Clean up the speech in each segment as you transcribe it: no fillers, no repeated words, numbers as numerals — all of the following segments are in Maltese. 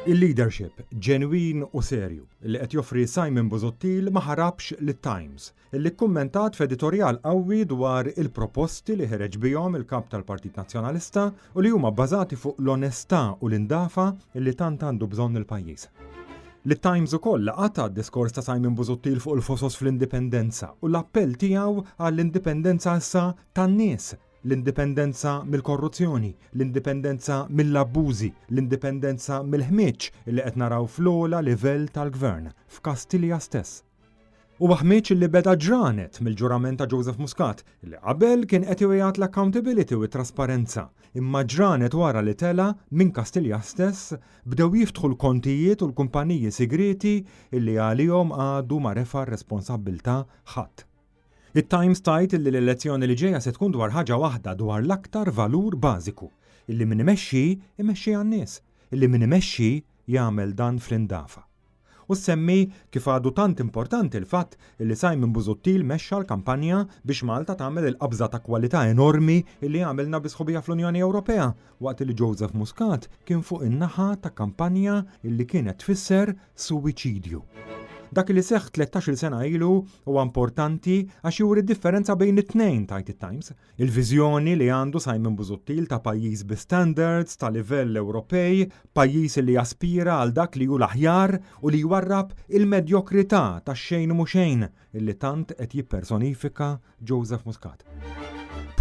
Il-leadership ġenwin u serju li qed joffri Simon Busuttil ma ħarabx lit-Times, li kkummentat f'editorjal qawwi dwar il-proposti li ħereġ bihom il-Kap tal-Partit Nazzjonalista u li huma bbażati fuq l-onestà u l-indafa li tant għandu bżonn il-pajjiż. Lit-Times ukoll laqatha d-diskors ta' Simon Busuttil fuq il-fosos fl-Indipendenza u l-appell tiegħu għall-Indipendenza issa tan-nies, l-indipendenza mill-korruzzjoni, l-indipendenza mill-abbużi, l-indipendenza mill-ħmieġ li qed naraw fl-ogħla livell tal-Gvern, f'Kastilja stess. Huwa ħmieġ li beda ġranet mill-ġurament ta' Joseph Muscat, li qabel kien qed iwiegħed l-accountability u t-trasparenza, imma ġranet wara li tela' minn Kastilja stess bdew jiftħu l-kontijiet u l-kumpaniji sigrieti li għalihom għadu ma refa' r-responsabbiltà ħadd. It-Times tgħid illi l-elezzjoni li ġejja se tkun dwar ħaġa waħda, dwar l-aktar valur bażiku, illi min imexxi, imexxi għan-nies, illi min imexxi jagħmel dan fl-indafa. U ssemmi kif għadu tant importanti l-fatt illi Simon Busuttil mexxa l-kampanja biex Malta tagħmel il-qabża ta' kwalità enormi illi għamilna bi sħubija fl-Unjoni Ewropea waqt illi Joseph Muscat kien fuq in-naħa ta' kampanja illi kienet tfisser suwiċidju. Dak li seħħ 13-il sena ilu huwa importanti għax juri d-differenza bejn it-tnejn, tgħid it-Times. Il-viżjoni li għandu Simon Busuttil ta' pajjiż bi standards ta' livell Ewropej, pajjiż li jaspira għal dak li hu l-aħjar u li jwarrab il-medjokrità tax-xejn mhu xejn li tant qed jippersonifika Joseph Muscat.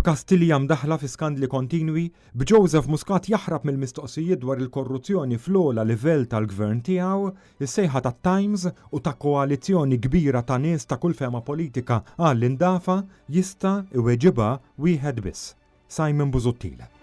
B'Kastilja mdaħħla fi skandli kontinwi, b'Joseph Muscat jaħrab mill-mistoqsijiet dwar il-korruzzjoni fl-ogħla livell tal-Gvern tiegħu, is-sejħa tat-Times u ta' koalizzjoni kbira ta' nies ta' kull fehma politika għall-indafa jista' iweġibha wieħed biss, Simon Busuttil.